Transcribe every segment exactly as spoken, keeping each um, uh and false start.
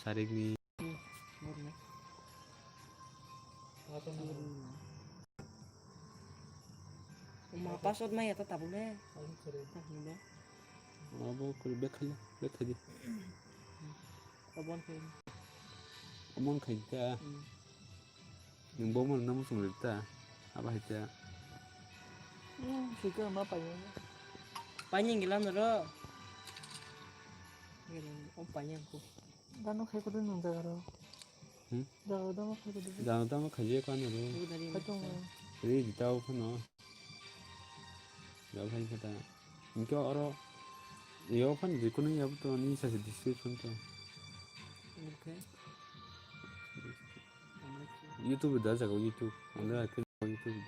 Sarikni. Ma password maya ta tabuk le. Abo kuri back khaila, back khaidi. Obon khai. Obon khai ta. Hmm. Nwng bo mano namo song rita. Aba hai ta. Hmm, sika ma payo. Panyang gila noro. Gila, om panyang ko. Dano khai kodo nung jaga ro. Hmm? Jaga dano khai kodo. Jaga dano khai je ko ano ro. Khai tongo. Ri di tao phano. Jaga khai kata. Hingke oro. Yo phano je kono ya to ni sa se description to. Okay. YouTube da jaga YouTube. Ando akhir YouTube.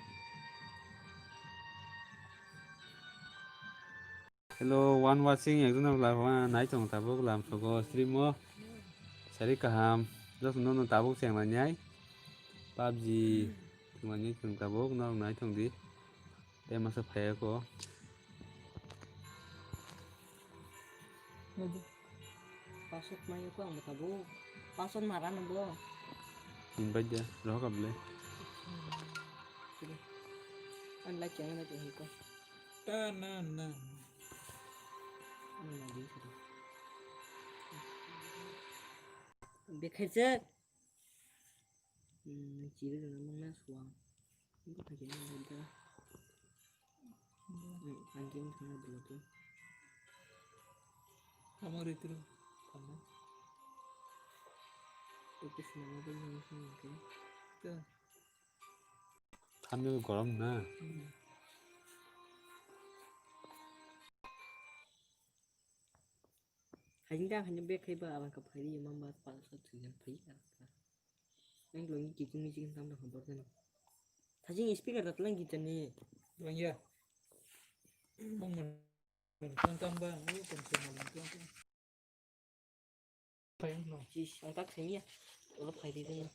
Hello, one watching, ekjon live ma nai tong tabuk lam sogo stream o. Sari kaham, joto no no tabuk cheng nai. PUBG, thwngmani thwng tabuk, norok nai tong di. Tei masa phaiya ko. Password maya ko ang tabuk. Password mara no bo. Invite dia, rohok able. Unlike yang na ko. Ta na na. Bekhaijak. Hmm, chiri rwna mangna suang. Bo khaijak nang da. Hmm, ang game thangna dula tu. Kamo ritru. Kamo. Oke, sinama tu yang sini ke. Ta. Thamni gorom na. Hmm. Haini da haini bek khai ba abang ka phaidi mamba pa sa thuya phai ka. Ang lo ni kiting ni chicken tam da khobor jana. Thajing speaker da tlang kita ni. Bang ya. Bang man. Tlang tam ba. Ni kan se malam tlang tam. Phai no. Sis, ang tak sini ya. Ulo phai di na.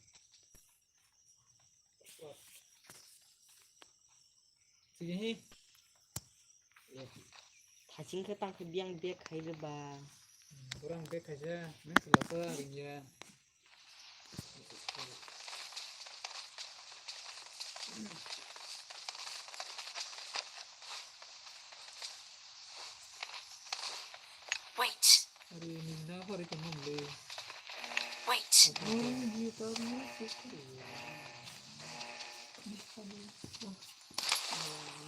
Sige hi. Thaching khe tang khe biang bek khai de ba. Borang bek khai ja, nang sila ko ring ya. Wait. Are, nini na pari tongmani le. Wait. Nini gitar ni sukri.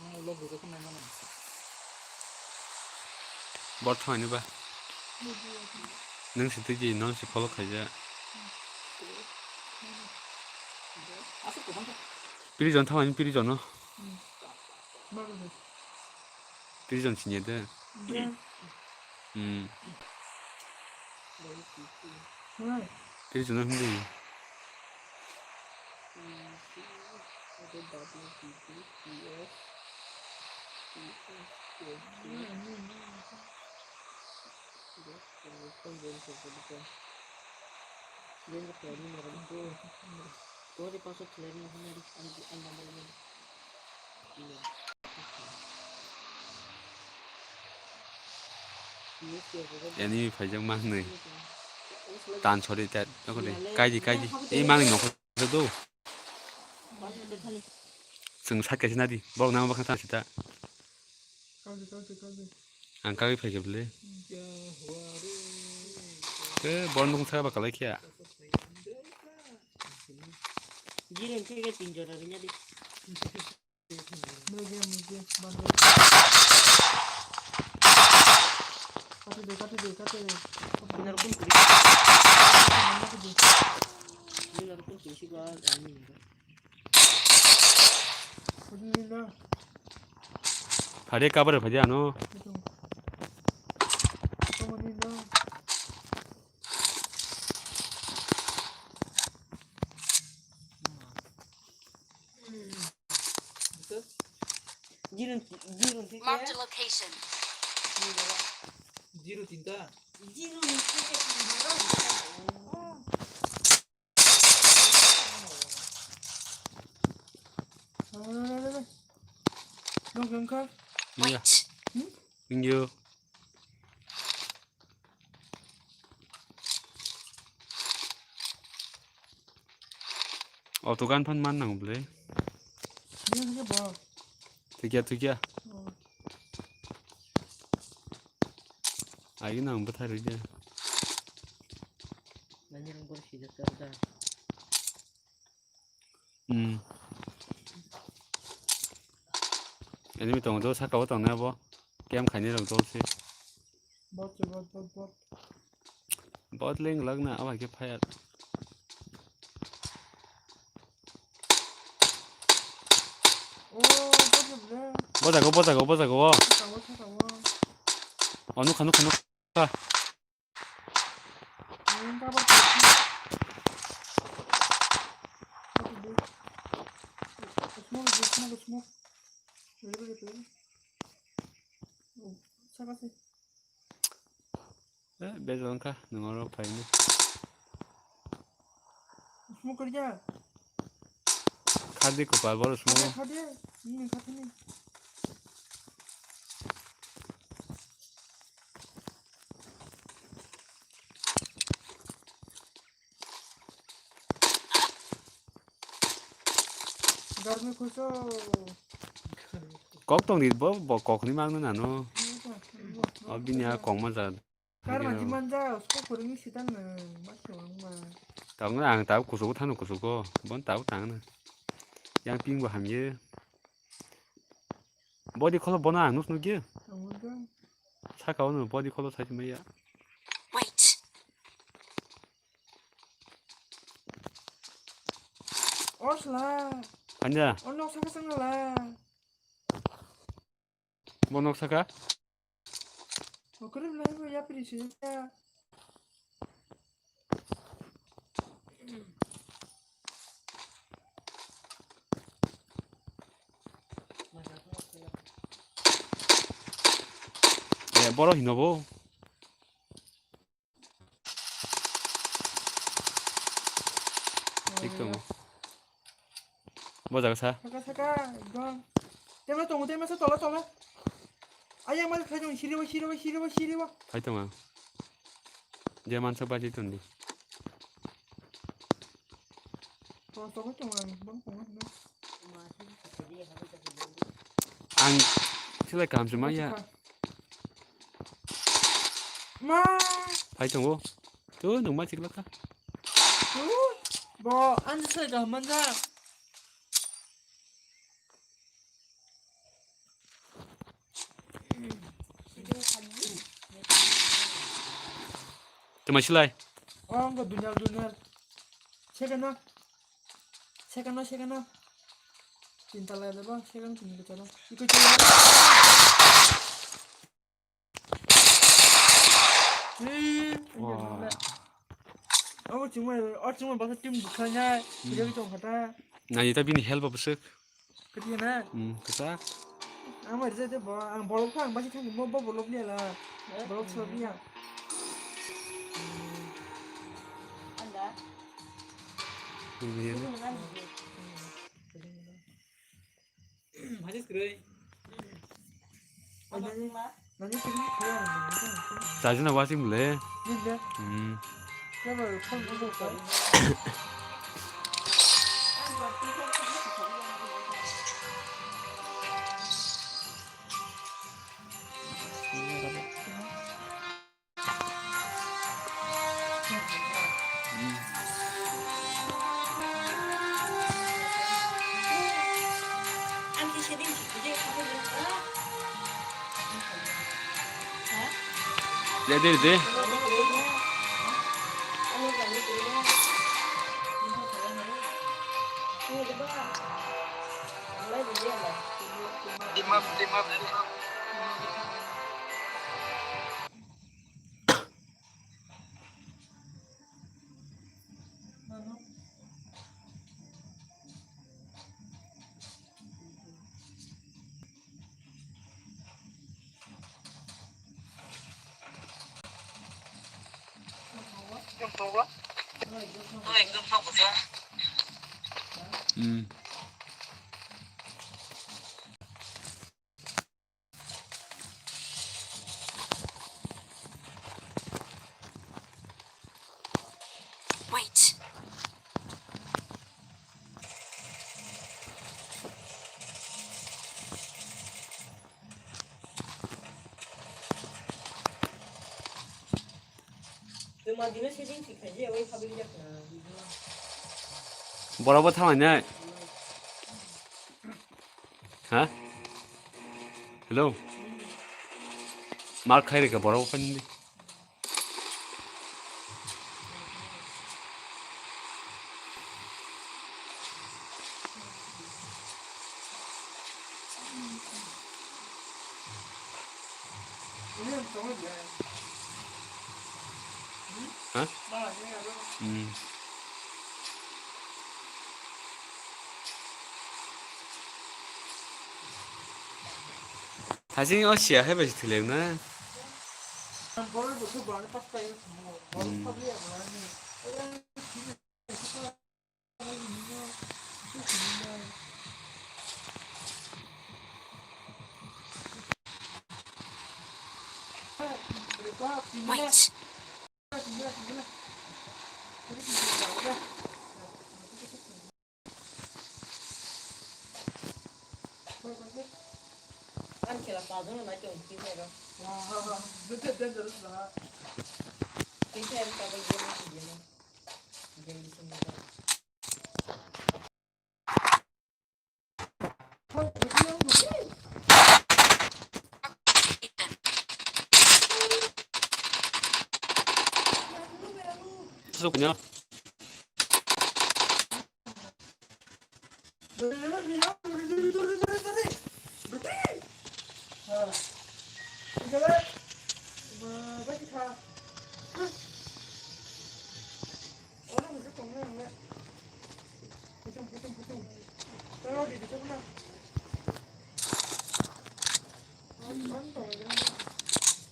Nang vlog video ko nai mano. Bor thangni ba. Nang si tiji non si follow khaija. Prison thangni prison no. Prison sinya de. Hmm. Prison no hindi. Enemy phaijak ma hwnwi. Tan sori ta, nokho de. Kaidi, kaidi. Ei mangni nokho do. Chwng sat kaisa nadi. Borok nang bakha ta sita. Ang kagwi phaikhe bwle. Tei borok nukung saka ba kalai khe. Jiri hwnkhe tin jora ringya di. Kate de, kate de, kate de. Nini rok kun kuri. Nini rok kun kuri si ba, ani ni. Phade cover phade ano. Zero, zero, Marked a location. Zero tinta. Zero ni khe khe tinta. Dong khe wngkha. Iya. Wait. Thank you. Auto gun phan man nang bwle. Nini hwnkhe bo. Thikya, thikya. Oh. Agi nang bwthai rwi de. Nani ang gor sijak kar da. Hmm. Enemy tongo do, saka o tongnai abo. Camp khainai rok dol se. Bot se, bot, bot, bot. Bot leng lagna, abo hai khe fire. Oh, bot se ble. Bo jaga o, bo jaga o, bo jaga o. Saka o, saka o. Oh, nukha, nukha, nukha. Smoke, smoke, smoke. Wait, wait, wait. Oh, saka se. Eh, bejal wngkha, nwng oro phaini. Smoke kwrwikha. Khadi kwpal boro smoke. Khadi, khadi. Hmm, khadi ni. Garmi khuso. Kok tong di bo, bo kok ni mang nano. Nota, nota. O bini a kok ma ja. Kar ma jiman ja, usko kuring sitan na, ma se wang ma. Tang na ang tab kusugo thano kusugo, bon tab tang na. Yang ping bo hamye. Body kholo bono ang nus nugye. Ang nugye. Saka ono body kholo sai maya. Wait. Osla. Anja. Ono saka sanga la. Bo nok saka? Okorem lai bo yapri sujak. Eh, boro hino bo. Thik tongo. Bo jaga sa. Saka, saka, ekdom. Tema tongo, tema sa, tola, tola. Ayang ma khai tongo, siriwa, siriwa, siriwa, siriwa. Khai tongo. Je mansa baji tondi. Tola, tola, tongo, bang, tongo, no. Ang silai kaham se maya. Ma. Phai tongo. Tu nung ma chikla kha. Tu. Bo, ang se kaham manja. Tuma silai. Oh, ang dunyal, dunyal. Second na. Second na, second na. Tinta lai deba, second tini kita na. Iko chila. Wah. Abo chumai, o chumai basa team bukha nya, hmm, jadi tong kata. Nani ta bini help apa sek? Kati na? Hmm, kata. Ang mari jai te bo, ang bolok phang basi thang mo bo bolok ni ala. Bolok so ni ya. Anda. Ini ya. Sajina wasing le. Hmm. Ready, ready. Hmm. Wait. Borok bo thanglainai. Ha? Hello. Mar khai rikha borok bo phani. Ha? Hmm. Thasing o siya hai bai thilek na. Hmm. Wait.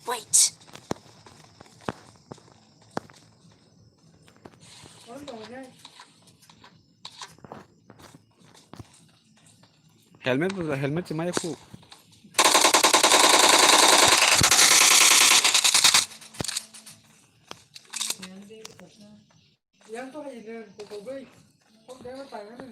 Wait. Helmet bo, helmet se maya khu. Yang to hai ne, ko ko bai. Kok dai ma tai ne.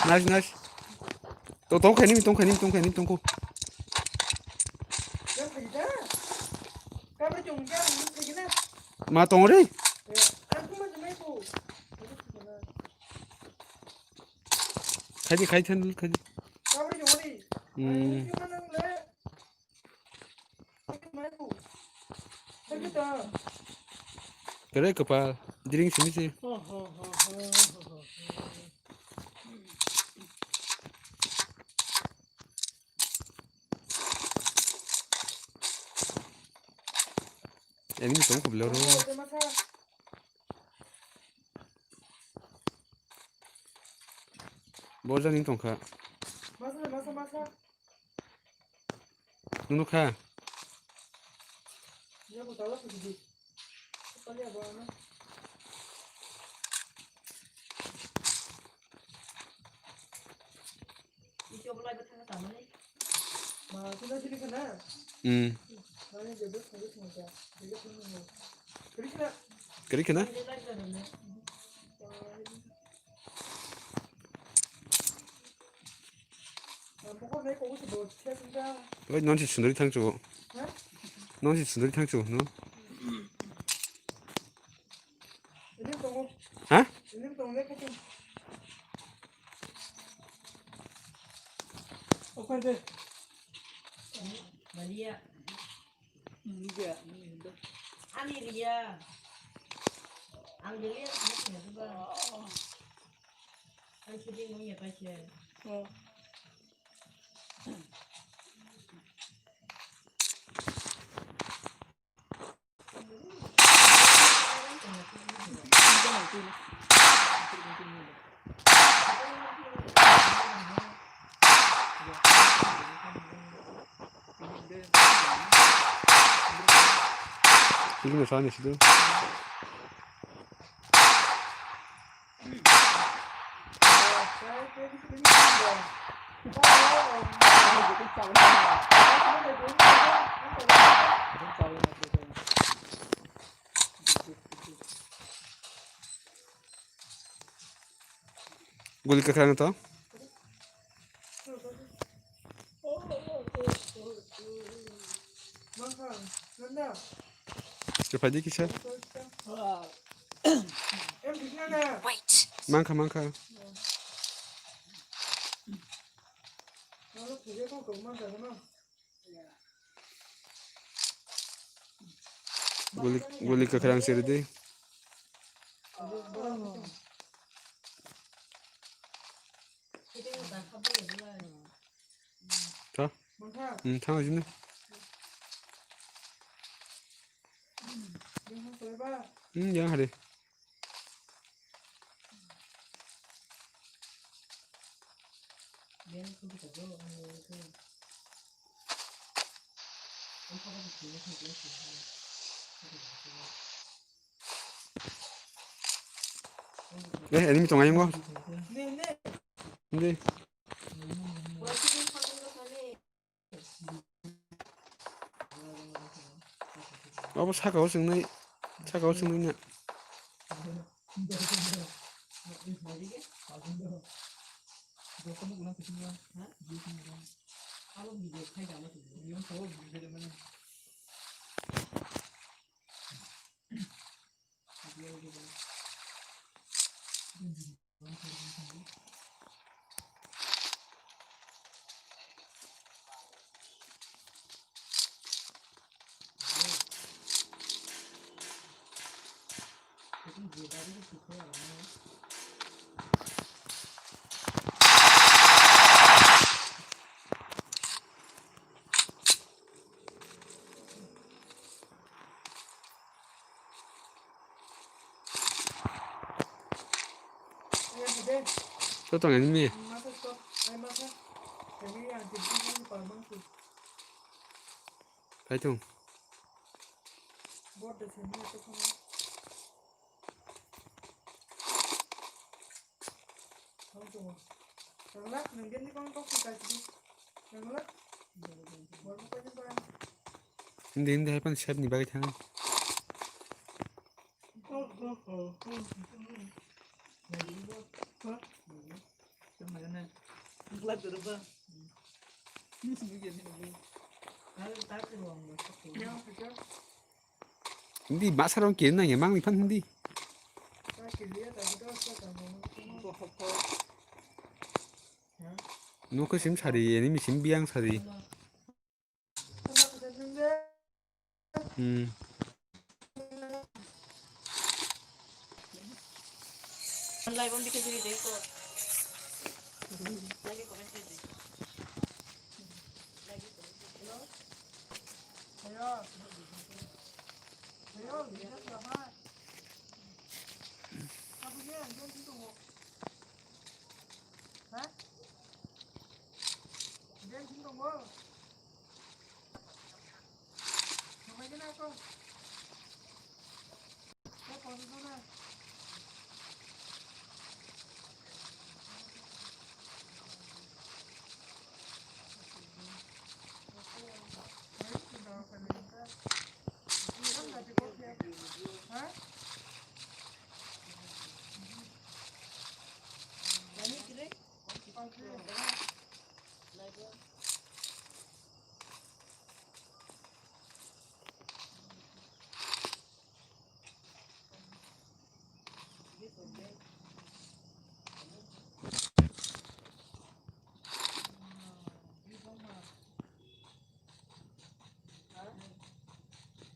Nice, nice. To, tong khaini, tong khaini, tong khaini, tong kho. Ma tong re. Khaidi, khai than, khaidi. Hmm. Kere kepal, diring sini sih. Ini tong kebelakang. Borjani tongkha. Masa, masa, masa. Nunu kha. Ya, bu tala sudi. Kali apa na? Hmm. Kari kena? Oi, non si sunduri thang chu. Non si sunduri thang chu, no? Ha? Ani riya. Ang geliya, ang geliya ba. Ang kiri mo ya pa siya. Ini masalah nih situ. Guli kwkhwrang to. Chwphaidi kisa. Wait. Mankha, mankha. Guli, guli kwkhwrang siri di. Tha? Hmm, thang sini. Hmm, yang hari. Eh, enemy tong ayung o. Hindi. Abo saka o chwngnai, saka o chwngnai na. To tong enemy. Kaitung. Hindi, hindi, hai pan sep ni bagwi thang. Hindi, masa rong kiri nang ya, mang ni phan hindi. Nokhe sim sari, enemy sim biang sari. Hmm.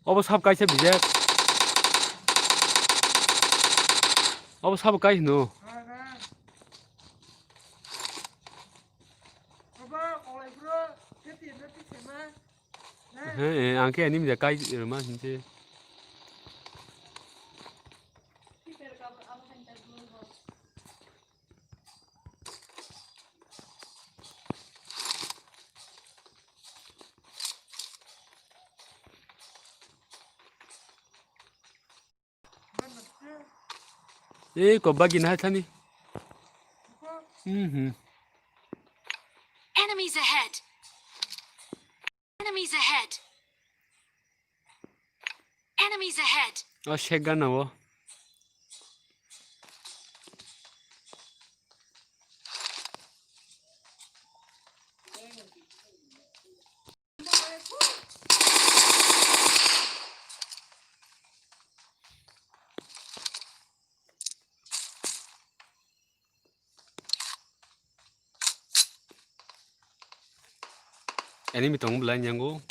Obo sab kaisa bijak. Obo sabo kai hino. He, he, ang khe ani mija kai rwma hinse. Ei, ko bagi na thani. Mhm. Enemies ahead. Enemies ahead. Enemies ahead. O shek gana o. Enemy tongo belai yango.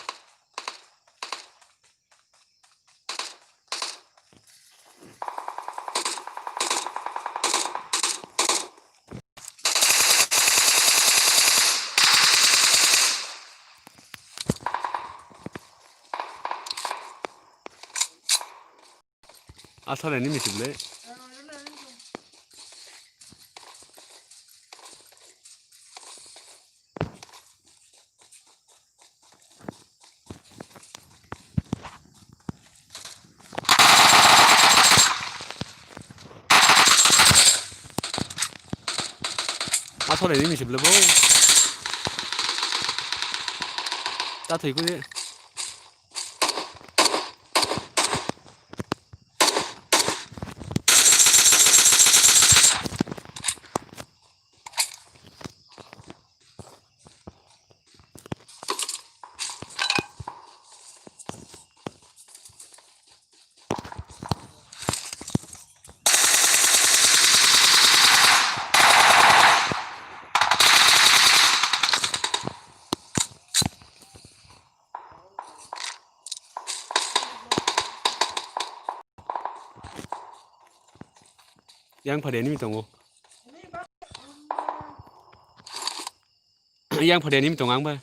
Asal ini misi bele. Asal ini misi bele bo. Ta thoi ko. Yang phade ni tongo. Yang phade ni tongo ang ba.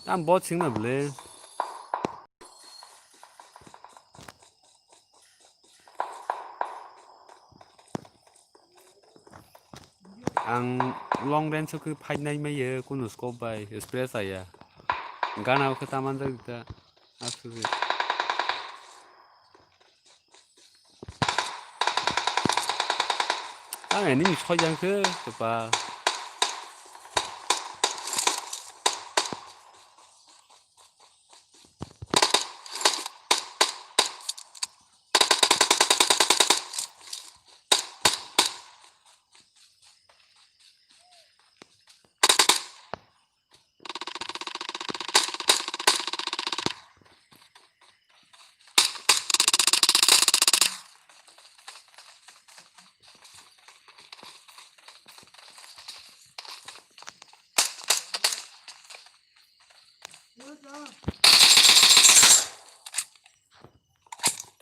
Tam bot sing na bele. Ang long range o khe fight nai maya kunu scope bai spray chaya. Gana o khe ta manjak ta. Aswk. Ang enemy soi jang khe, kepa.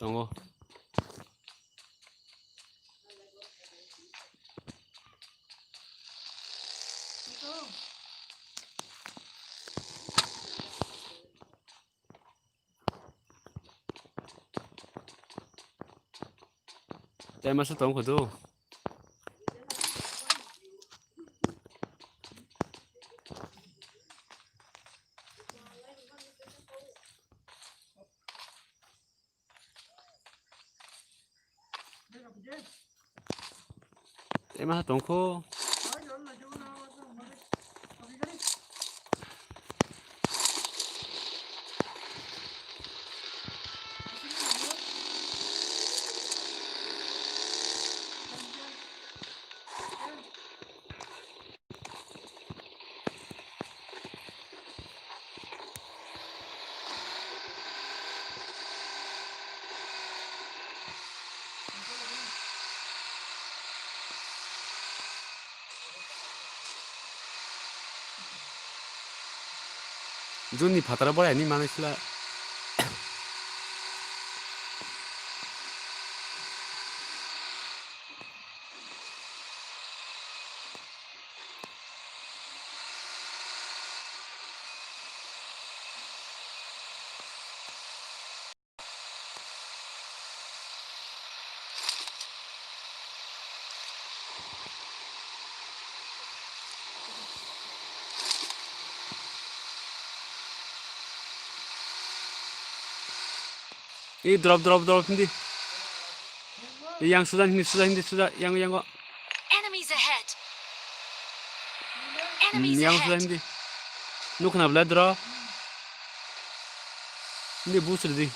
Tongo. Tei masa tong kho do. Ema tongkho. Juni phataro borai ni manwi sila. Ei drop, drop, drop hindi. Ei yang suda hindi, suda hindi, suda yang, yang kok. Enemies ahead. Hmm, enemies yang suda ahead. Hindi. Nuk kena belai drop. Hindi bus di.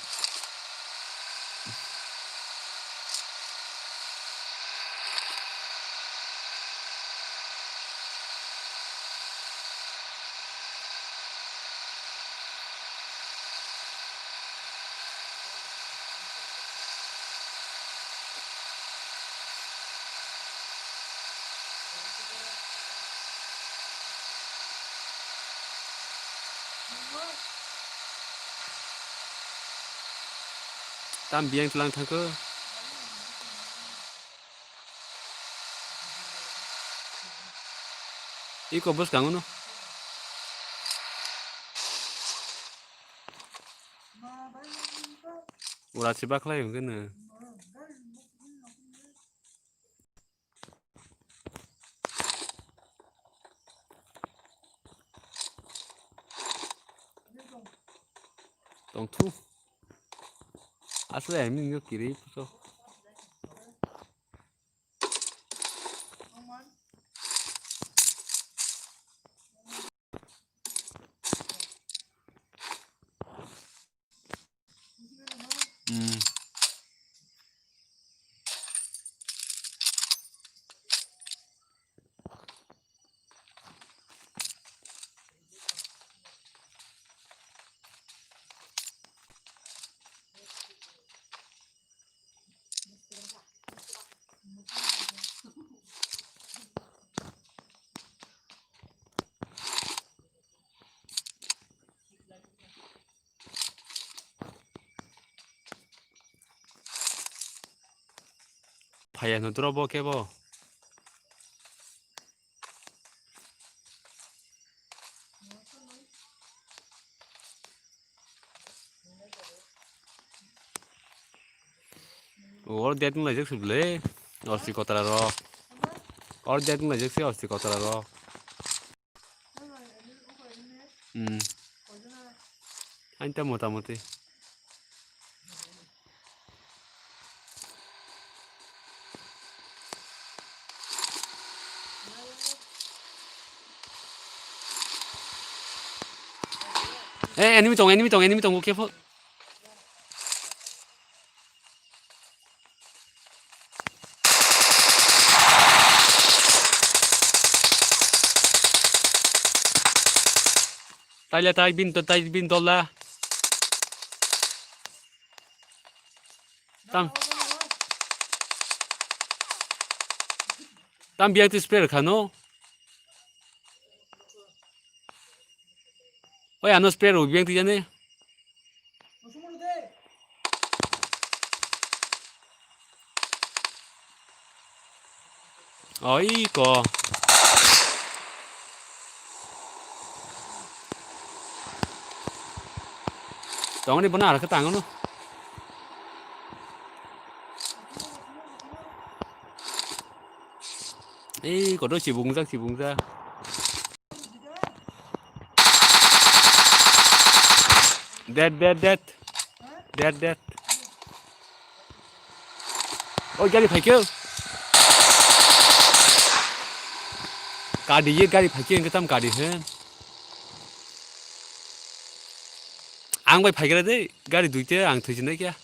Tam biyang tlang thangkho. Iko bwskango no. Ura se bakhlai hwnkhe no. Tongthu. Asle ai ming yo kiri puso. Hmm. Phaiya no drop bo kebo. Or det wng laijak se bwle. Osti kotra rok. Or det wng laijak se osti kotra rok. Hmm. Ain ta mota moti. Eh, enemy tong, enemy tong, enemy tong, okay, fo. Taile tai bin to, tai bin dola. Tam. Tam biang ti spare khano. Oi, ano spare rw biang twi jani. Oi ko. Tongni bono arakhe tangono. Ei, kotor sibungjak, sibungjak. Dead, dead, dead. Dead, dead. Oi, gari phaikhe. Kadi ye gari phaikhe, hwnkhe tam kadi he. Ang bai phaikhe de, gari duite ang thwijinai khe.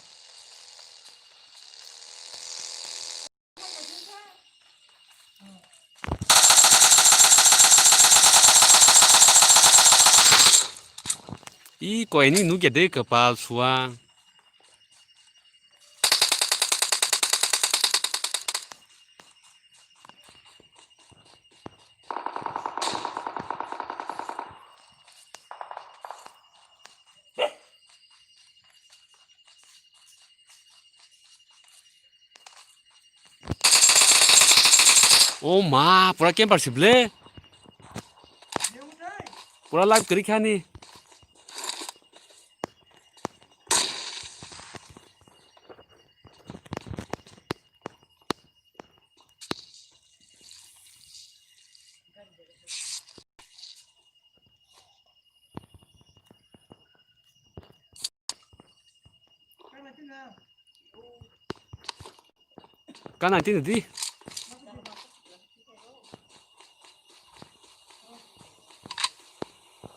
I koini nukya de kwpal suang. O ma, pura camper si ble. Pura live kwrwi khani. Kana tini di.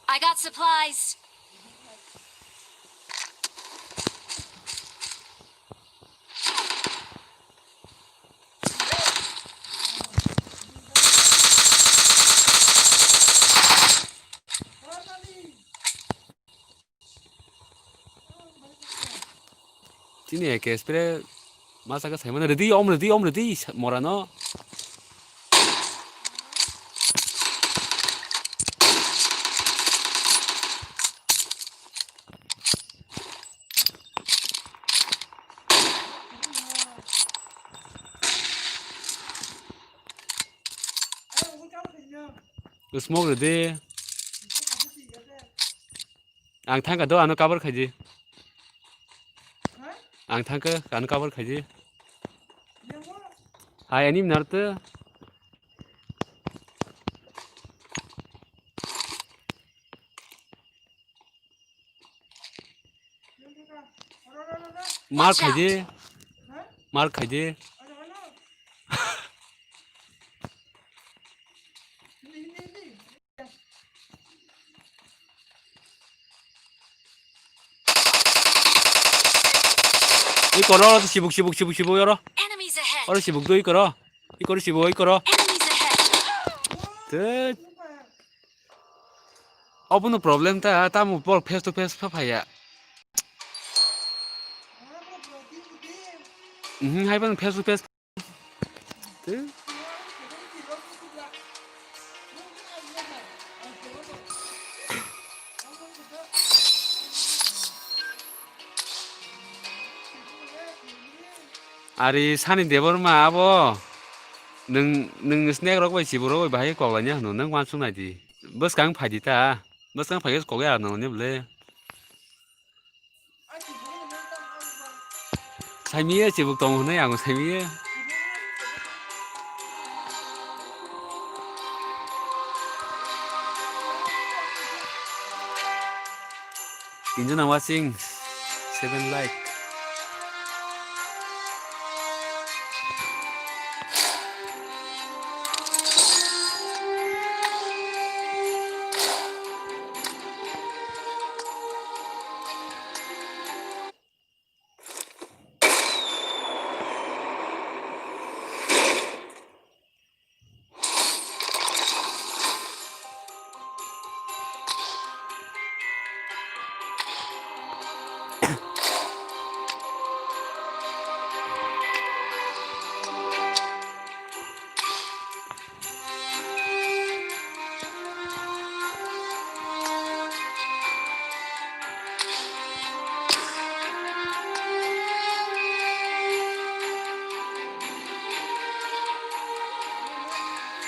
I got supplies. Chini A K spray masa ka saimano ready, om ready, om ready, morano. Smoke rwdi. Ang thangkha do, ano cover khaidi. Ang thangkha, ano cover khaidi. Hai, ani minarte. Mar khaidi. Mar khaidi. Iko ro, ro, sibuk, sibuk, sibuk, sibuk, oro. Enemies ahead! Oro sibuk do, iko ro. Iko ro sibuk, iko ro. Enemies ahead! Tei. Obono problem ta, tamo bol face to face pha phaiya. Mhm, hai bang face to face. Ari Sani Debbarma abo nwng, nwng snack rok bai chiborok bai bahai kok laina hwno, nwng uansuk nai di. Bwskang phai di ta, bwskang phai khe kok ya nang ni bwle. Saimiye chibuk tong hwnwi ang saimiye. Tinjana watching, seven like.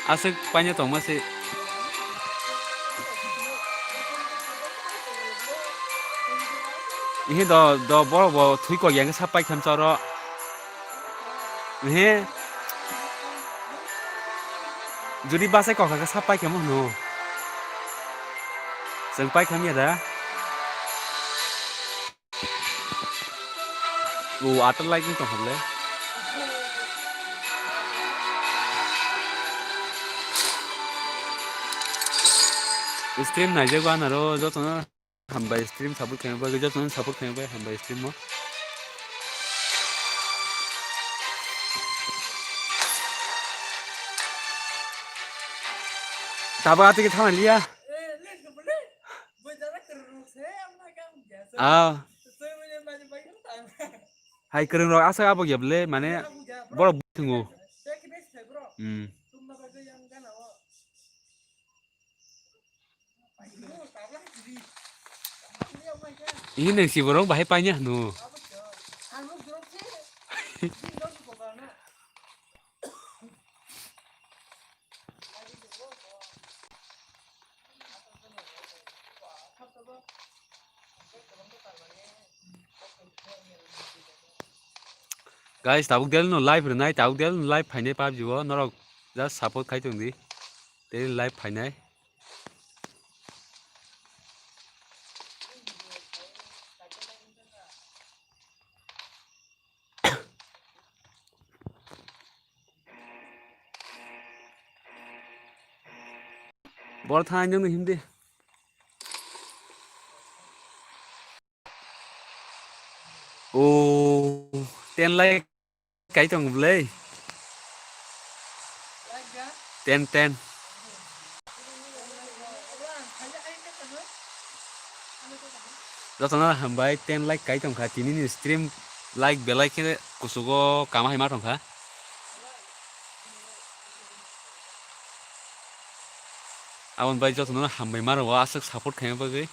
Aswk paina tongma se. Ihe do, do borok bo thwi kok yang sa pai khem choro. He. Jodi bachai kokha khe sa pai khe mo hwno. Chwng pai kha miya da. O atal like wng tong kha le. Stream naijago anaro jotono. Hambai stream support khaima bagwi, jotono support khaima bagwi hambai stream o. Tabo atwkhe thangna liya. Ah. Hai kwrwng rok aswk abo ya bwle, mane borok bwthingo. Hmm. Ini nang si borok bahai paina hwno. Guys, tabuk del no live rwnai, tabuk del no live phainai PUBG o, norok just support khai tong di. Tei live phainai. Bor thang nung hindi. O, ten like kai tong bwle. Ten, ten. Jotono hambai, ten like kai tongkha, tini ni stream like belai khe kuchugo kama hai ma tongkha. Aboni bai jotono hambai ma rwo aswk support khaina bagwi.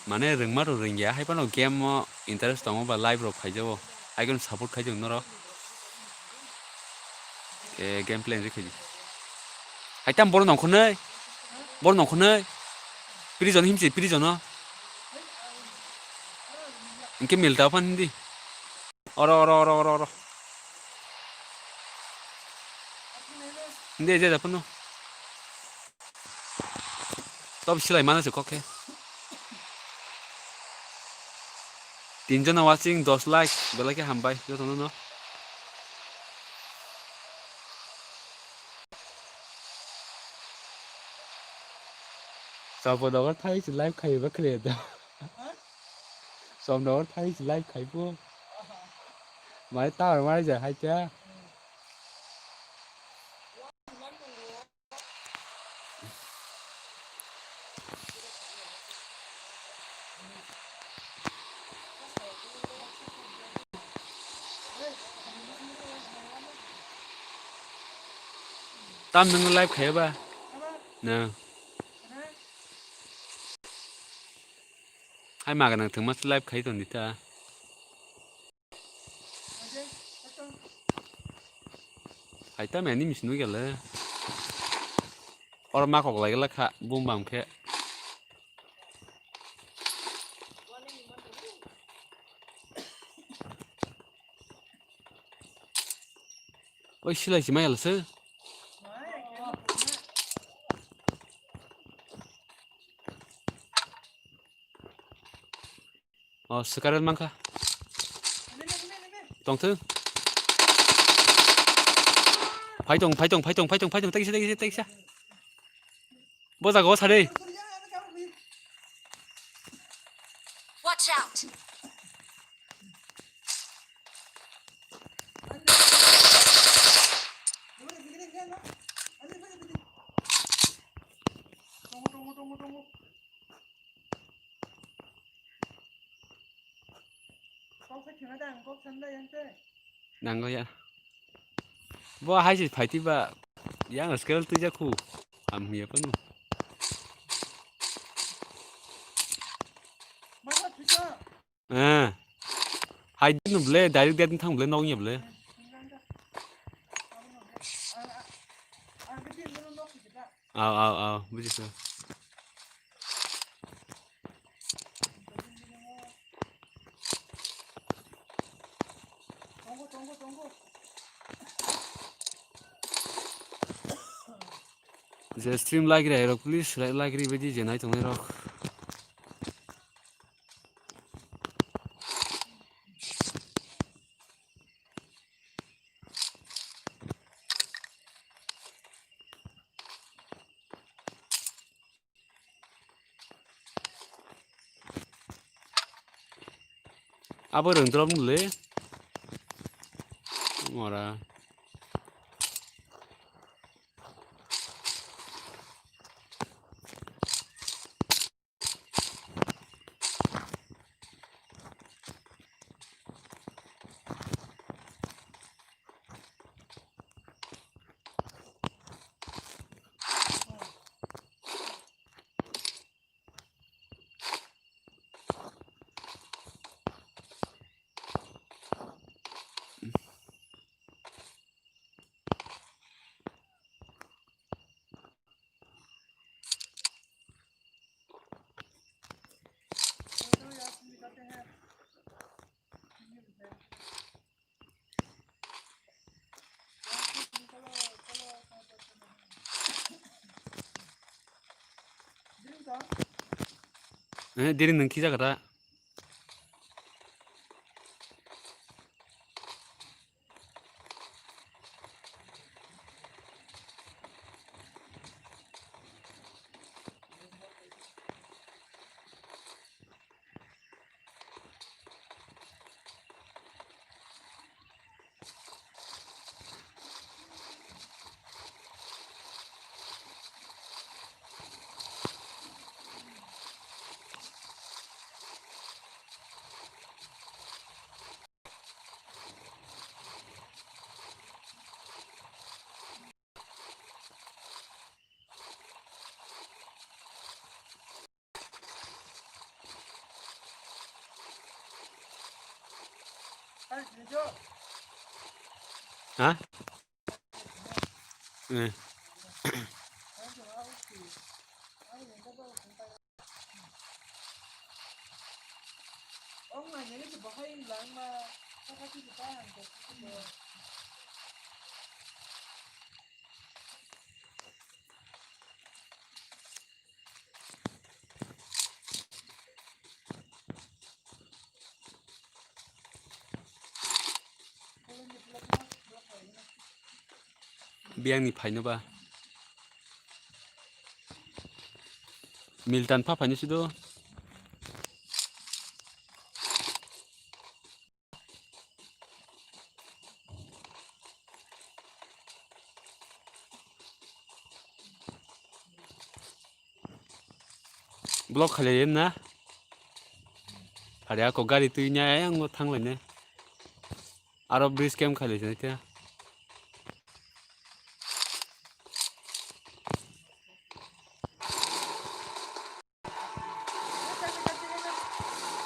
Mane rwngma rw rwngya, hai phano game o interest tongo ba live rok phaijago, hai kheno support khaijak norok. E, game play rwkhe di. Haitam boro nongkhornwi. Boro nongkhornwi. Prison himse prison o. Hingke milta phan hindi. Oro, oro, oro, oro, oro. Hindi, je, je, phano. Top silai mano se kok khe. Tinjon watching, dos like, belai khe hambai jotono no. Sobo dogo thai se live khai ba khle da. Som dogo thai se live khai bo. Mai ta mai ja hai ta. Tam nung live khai ba? Na. Hai maga nang thangma live khai ton dita. Hai ta mani mis nui gale. Or ma kok lai gala kha bum bam khe. Oi silai si mai gala se. O, swkar mankha. Tongthung. Phaitong, phaitong, phaitong, phaitong, phaitong, taisa, taisa, taisa. Bo jaga o sari. Watch out! Nango ya. Bo hai se phaiti ba yang scale twi jakhu. Am hiya panu. Eh. Hai din ble direct din thang ble nong ya ble. Aw, aw, aw, bujisuk. Je stream like rok, please, like, like ri baidi je nai tongnai rok. Abo rwng drop nw le. Mora. Eh, diri nung kisa kata. Ha? Eh. Biyangni phaino ba. Miltan pha phaino sido. Block khailai na. Phari ako gari twi nya ayang no thang lai ne. Aro bridge camp khailai jai khe.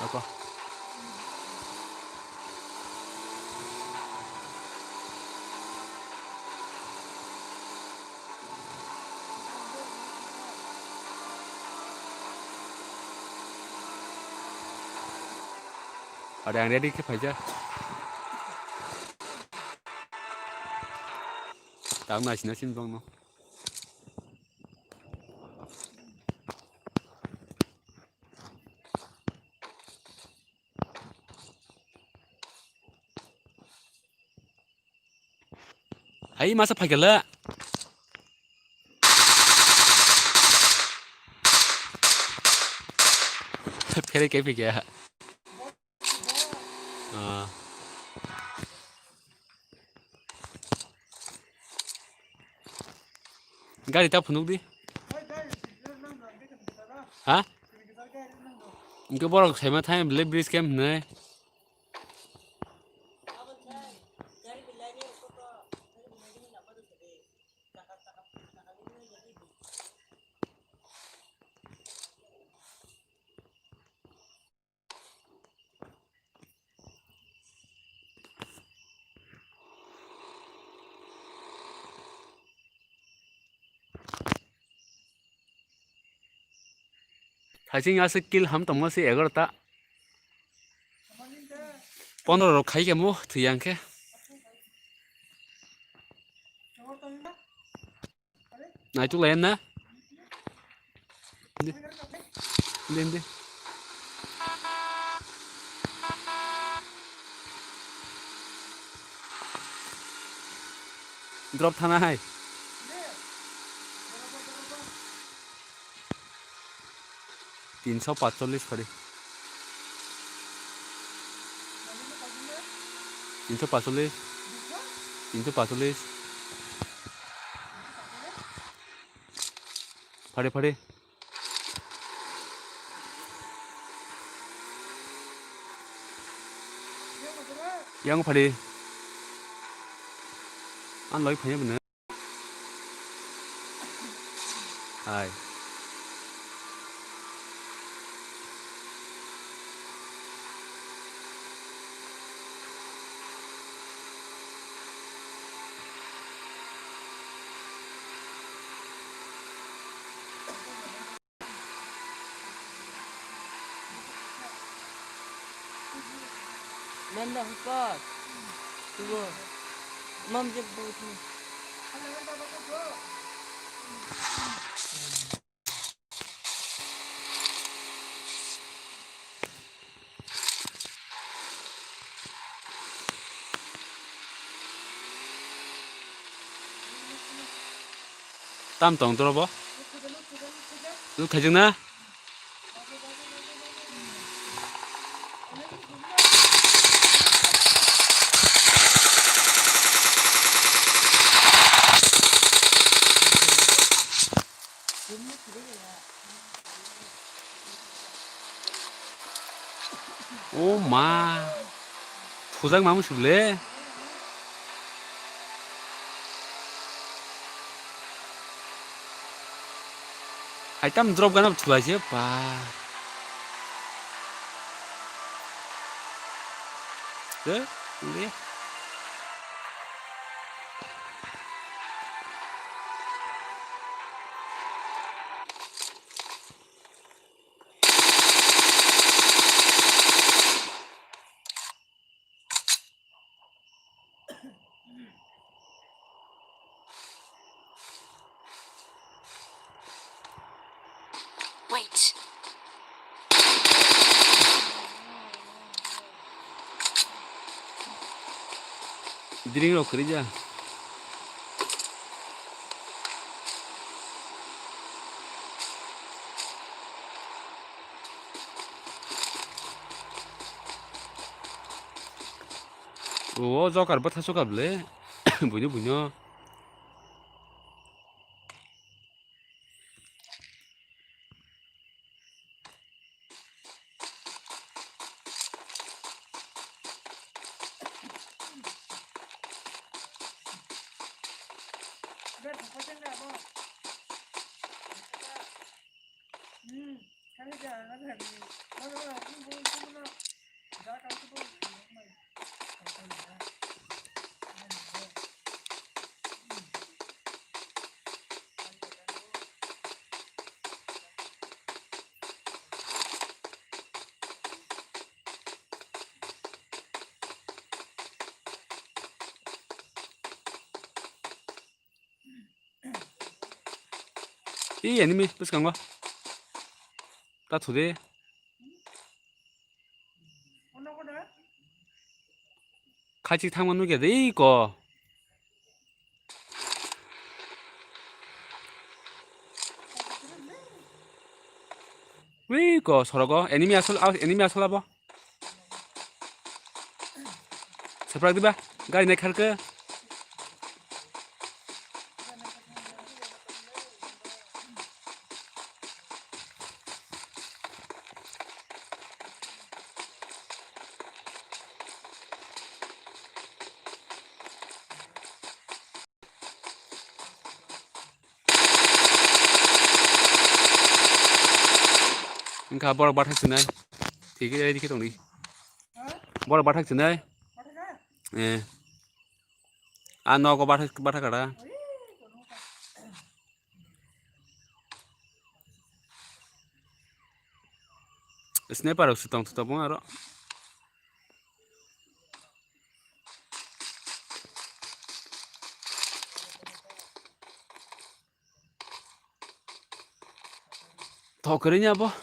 Ako. Ade ang ready khe phaija. Tang naisina sin bangno. Hai masa phaikala. Phere ke phikya. Ah. Gari ta phunuk di. Ha? Hingke borok saima thai bele bridge camp hinai. Thaising aswk kill ham tongma se egaroh ta. Pondro rok khai khe mo thwi yang khe. Naituk lai na. Di. Di, di. Drop thana hai. Tinso patchollis phari. Tinso patchollis. Tinso patchollis. Phari, phari. Yang phari. An loi phai bwno. Hai. Manda hukar. Tugo. Mam jeb bautu. Tam tong toro bo. Nuk thaijak na. O ma. Thujak ma musu le. Hai tam drop gana thulai se pa. Ke? Uli. Drink rok kwrwi ja. O joker bwtha suka bwle. Buino buino. Ih, enemy bwskango. Ta thude. Khaichik thangma nukya de iko. Ui ko sorogo enemy asol, enemy asol abo. Saprak diba? Gari nai kharke. Wngkha borok bathak chinai. Tiki ready khe tongdi. Borok bathak chinai. Eh. A nogo bathak, bathak kada. Sniper rok se tong tong aro. Thok kwrwi ni abo.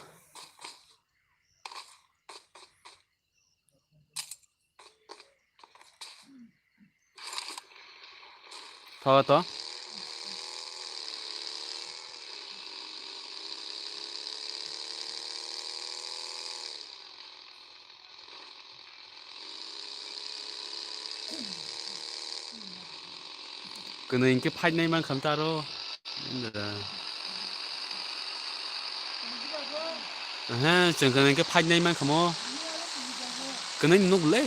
Tho to. Kwnwi hwnkhe fight nai mankha taro. Aha, chwng kwnwi hwnkhe fight nai mankha mo. Kwnwi nuk le.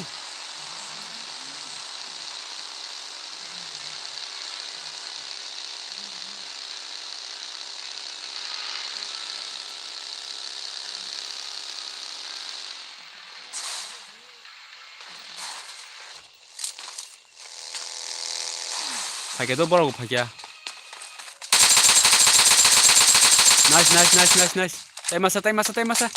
Phaikya do borok phaikya. Nice, nice, nice, nice, nice. Tai masa, tai masa, tai masa.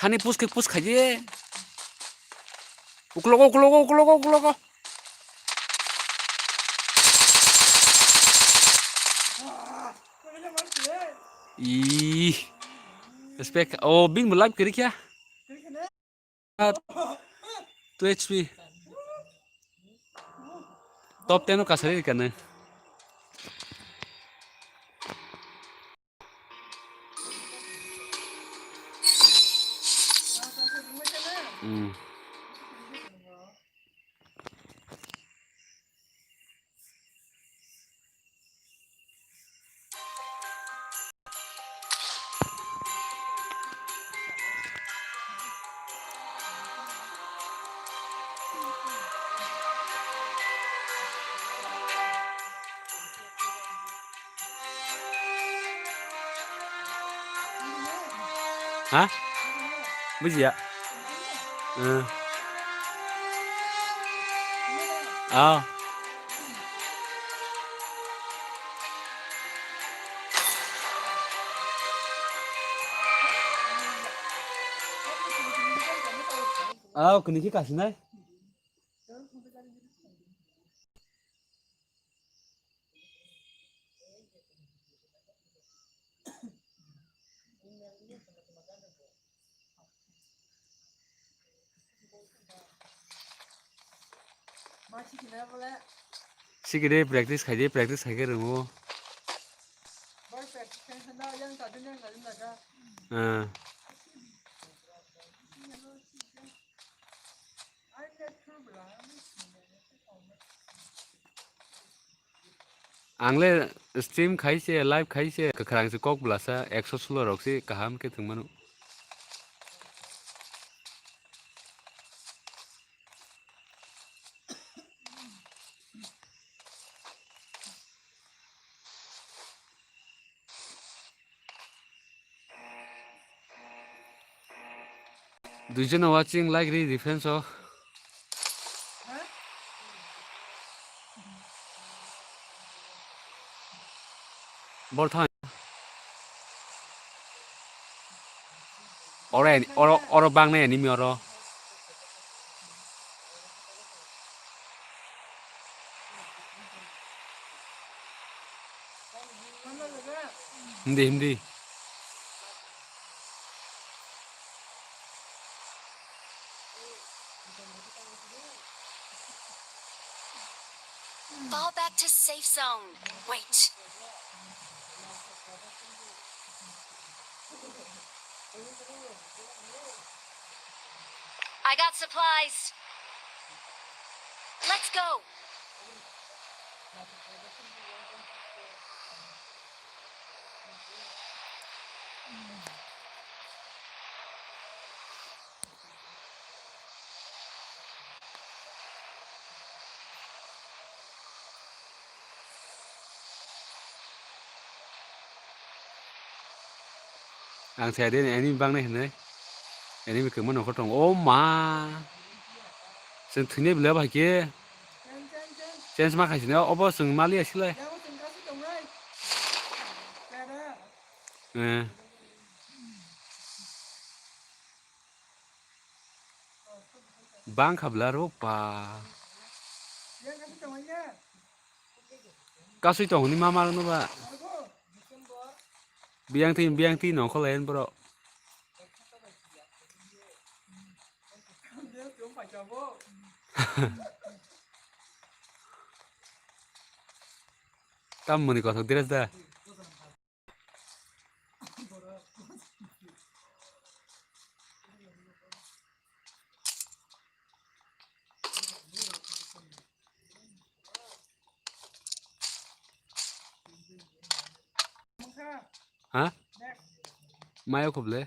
Thani push khe push khaidi. Uklogo, uklogo, uklogo, uklogo. Ih. Respect. Oh, bini bo live kwrwi kha. Two H P. Top ten o kasari rikana. Hmm. Ha? Bujiya. Hmm. Ah. Ah, kini ki kasinai? Sikide practice khaidi, practice khaikhe rwngo. Ah. Ang le stream khai se, live khai se, kwkhrang se kok blasa, ekso sulo rok se kaham khe thwng mano. Duijon watching like ri defense o. Bol thang. Oro, oro, oro bang nai enemy oro. Hindi, hindi. Fall back to safe zone. Wait. I got supplies. Let's go. Ang saya dia ini bang nih nih. Ini bikin mana kotong? Oh ma. Sen thini bela bahai ke. Change ma khaisini obo chwng mali asilai. Eh. Bang kha bla ro pa. Kasui tong hwnwi ma ma rwno ba. Biyang twi, biyang twi nongkhor lai bro. Tam mani kothok dress da. Ha? Maya khuble.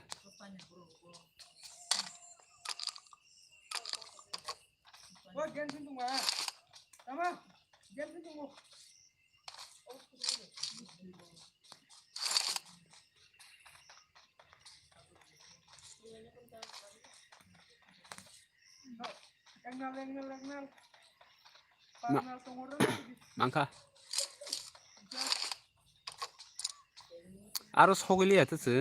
Ma-, mangkha. Aro sogwi liya tese.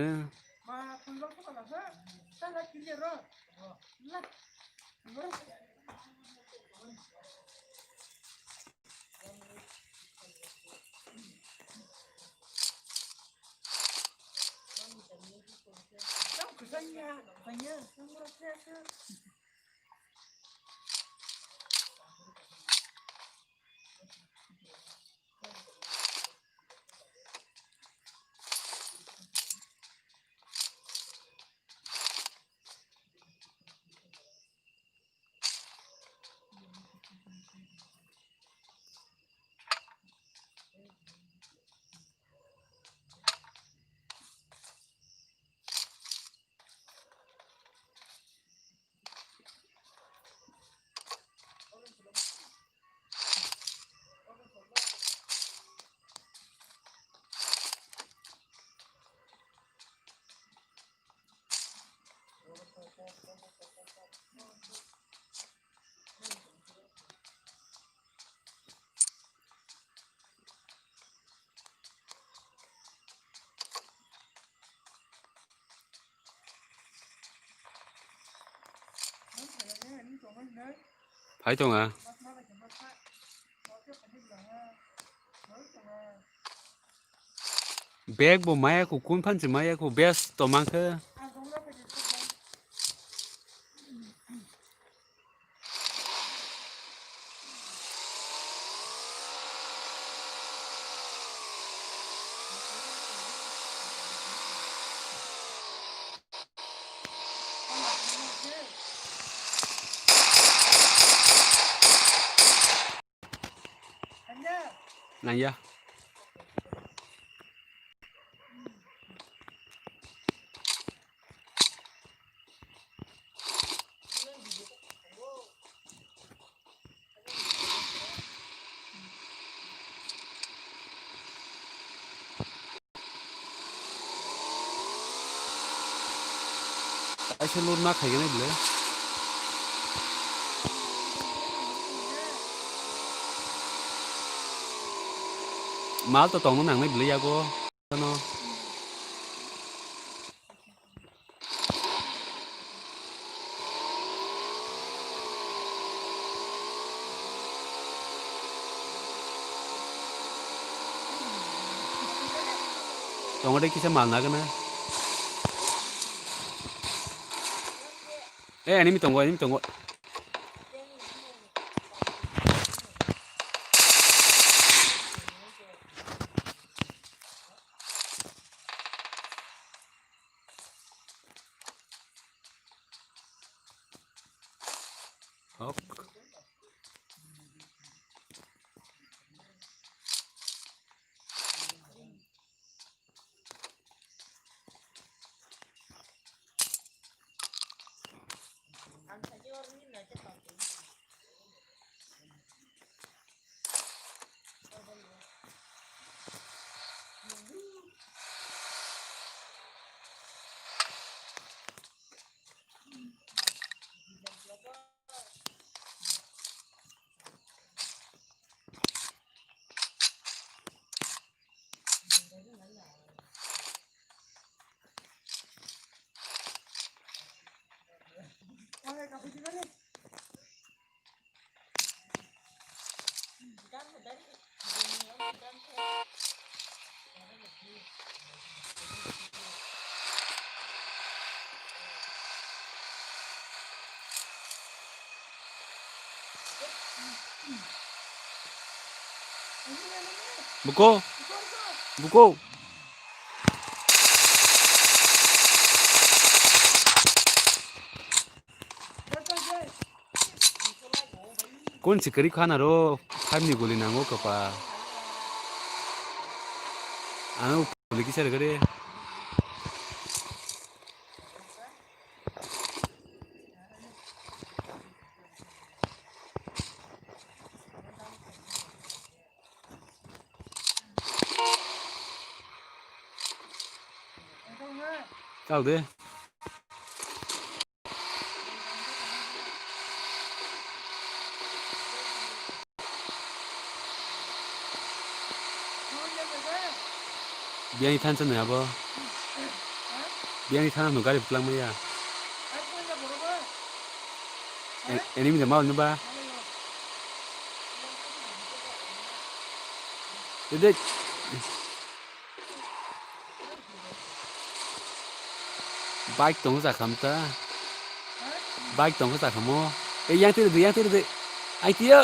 Phai tonga. Bag bo maya ko kun phan se maya ko best to mangkhe. Nangya. Kaisa load ma khaigani bwle. Mal to tongna nangnai bwle yago. Ano. Tongo de kisa mal nagana. Eh, enemy tongo, enemy tongo. Ok. Buko. Buko. Kun si kwrwi kha na ro, five ni guli nango kwpal. Ano guli kisa rwgwi de. Chal de. Biyani thansa nai abo. Biyani thana no gari plang maya. En-, enemy da mal no ba. Dede. Bike tongo chakha mta. Bike tongo chakha mo. E yang tiri de, yang tiri de. Ai tiyo.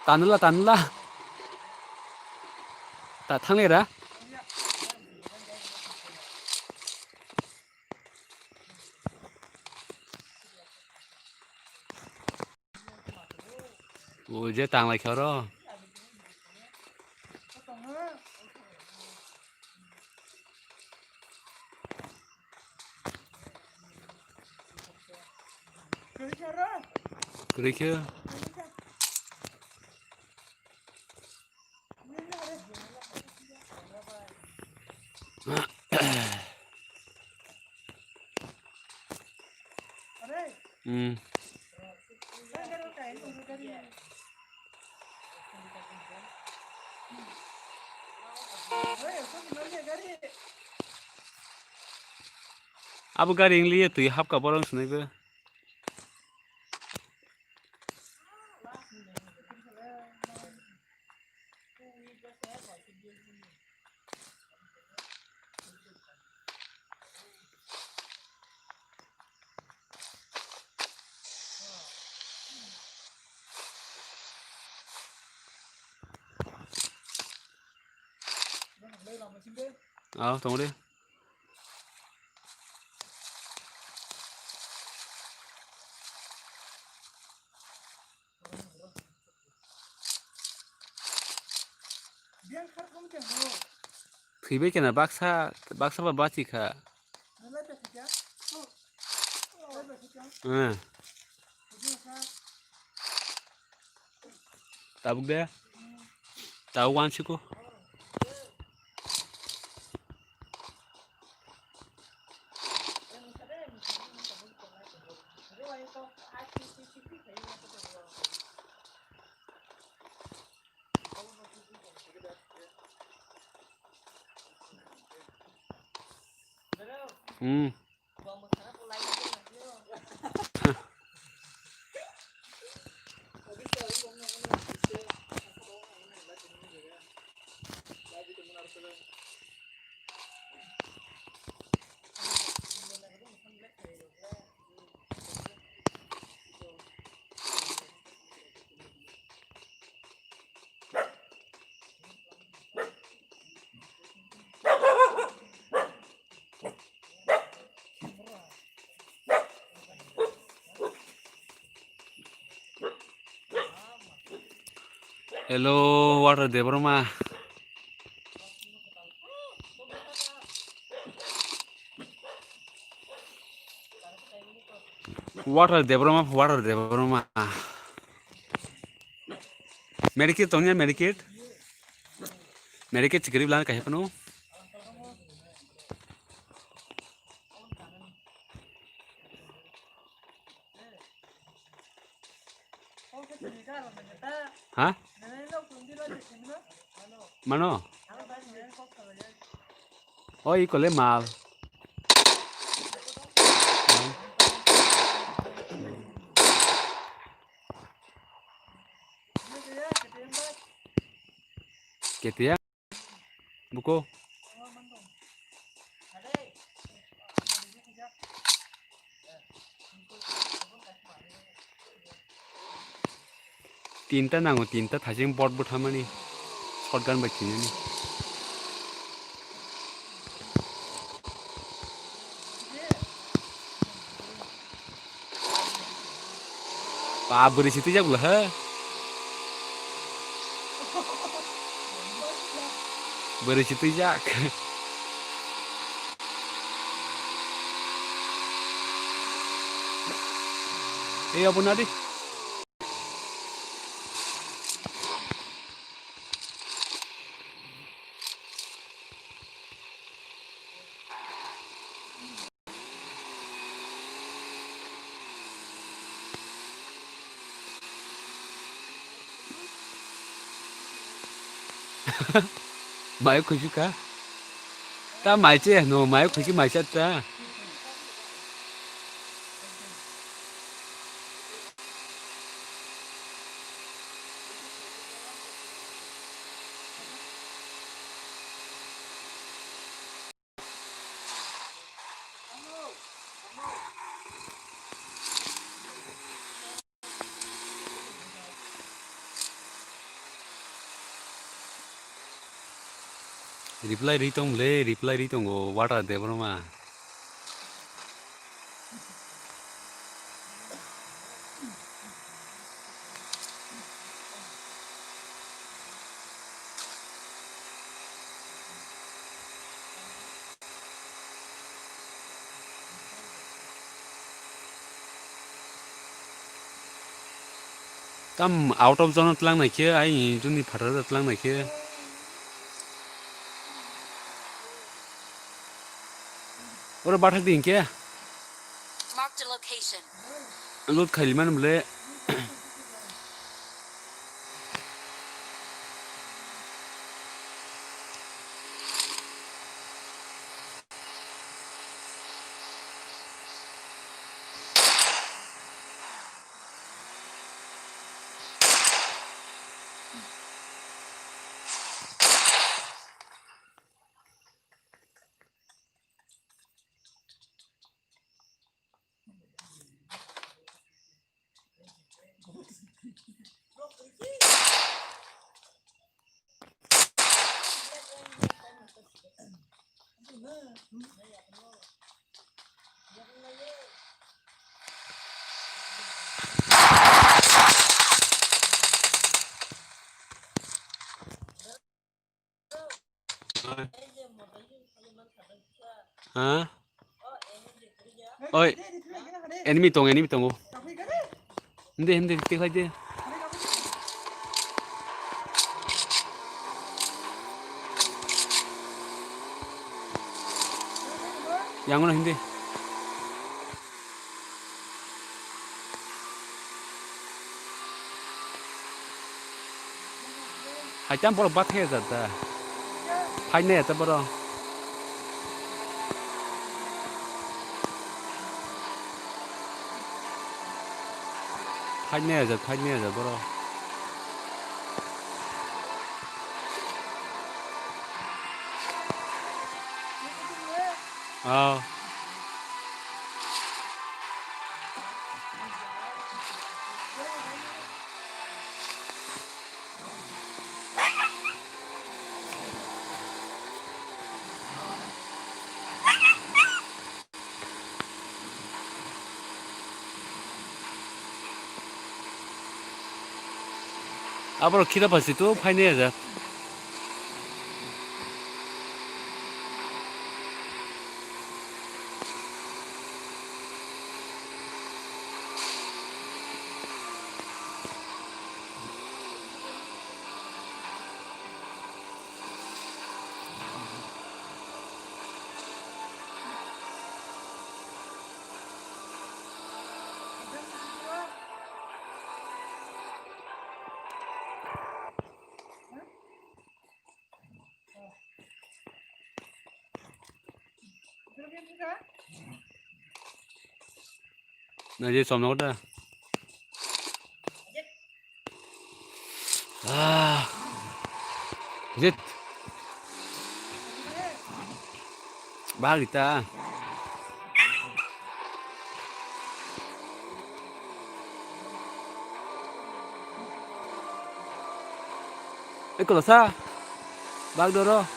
Tanla, tanla. Ta thangle ra. O je tanglai kha oro. Kwrwi khe. Hmm. Abo gari wng liya twi hapkha borok wng swnaibo. Ah, tong de. Thwibai kena baksa, baksa ba bachi kha. Eh. Tabuk de. Tabuk wansiko. Hmm. Hello, Water Debbarma. Water Debbarma, Water Debbarma. Medikit tongya, medikit. Medikit chikirip lan kahya phano. Ha? Mano? Oi, ikole mal. Ketia? Buko. Tinta nango, tinta thajeng bot bwthamani shotgun bai khinani. Ba, bwrwi se twijak bwla, ha? Bwrwi se twijak. Ei, abo na di. Mai khuisu kha. Ta mai che no, mai khuisu mai chat ta. Reply ri tong le, reply ri tongo, Water Debbarma. Tam out of zone tlang nai khe, ai juni phatar tlang nai khe. Oro bathak di hinkhe. Marked a location. Loot khaili mani bole. Ha? Oi, enemy tong, enemy tongo. Hindi, hindi, tikhlai de. Yang mana hindi? Haitam borok bathai ya jata. Phainai ya ta borok. Phainai ya jat, phainai ya jat borok. Oh. Aboro khira pasi tu phainai ya jat. Na je som na kota. Ah. Jit. Bagita. Eko sa. Bag doro.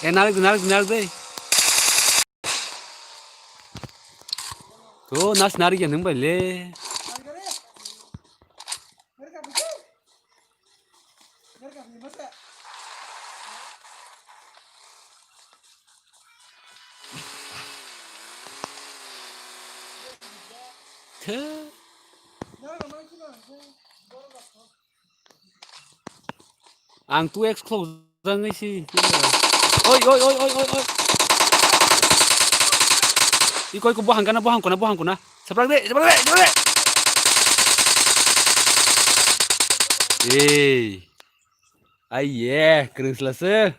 Eh, narik, narik, narik deh. Tuh, nas narik ya nung bai le. Theh. Ang two X khok jangwi si. Oi, oi, oi, oi, oi, oi. Iko, iko, bohang kana, bohang kuna, bohang kuna. Saprak de, saprak de, saprak de. Ei. Ai ye, kwrwng sla se.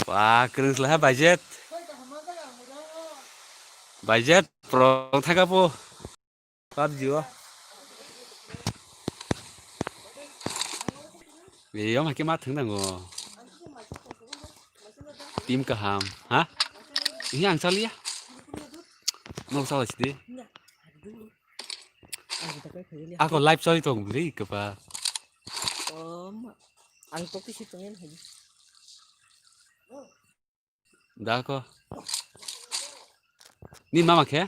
Ba, kwrwng sla ha budget. Budget, pro thaka po. PUBG o. Eyom hake ma thwng nango. Team kaham, ha? Ini ang saliya. Mau salah sih. Ako live sali tong beli kepa. Ang toki si tongin hai. Da ko. Ni mama khe?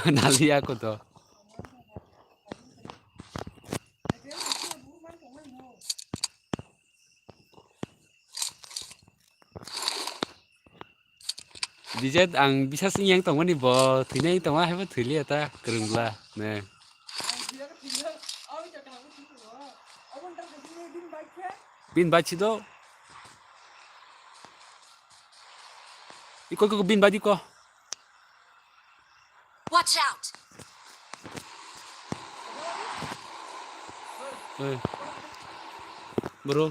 Nali ako to. Bijat ang bisas yang tongmani bo thwinai tongma haibo thwiliya ta kwrwngla ne. Bin bai chido. Iko, iko, bin bai di ko. Watch out! Eh. Bro.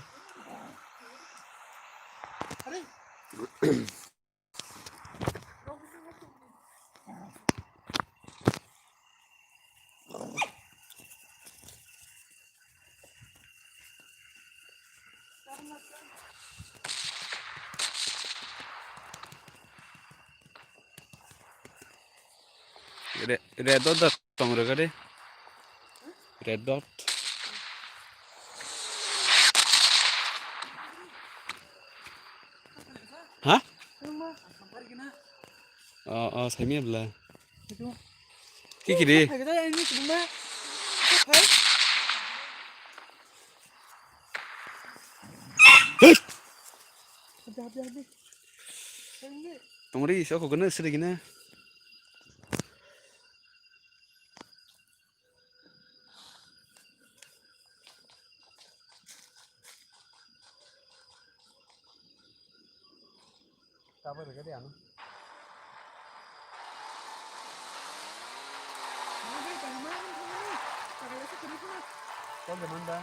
Re-, red dot dot tong rega de. Red dot. Ha? Oh, oh, saimia bla. Kiki de. Tongri, soko gana siri gana. Tabuk rega de ano. Kok de manda?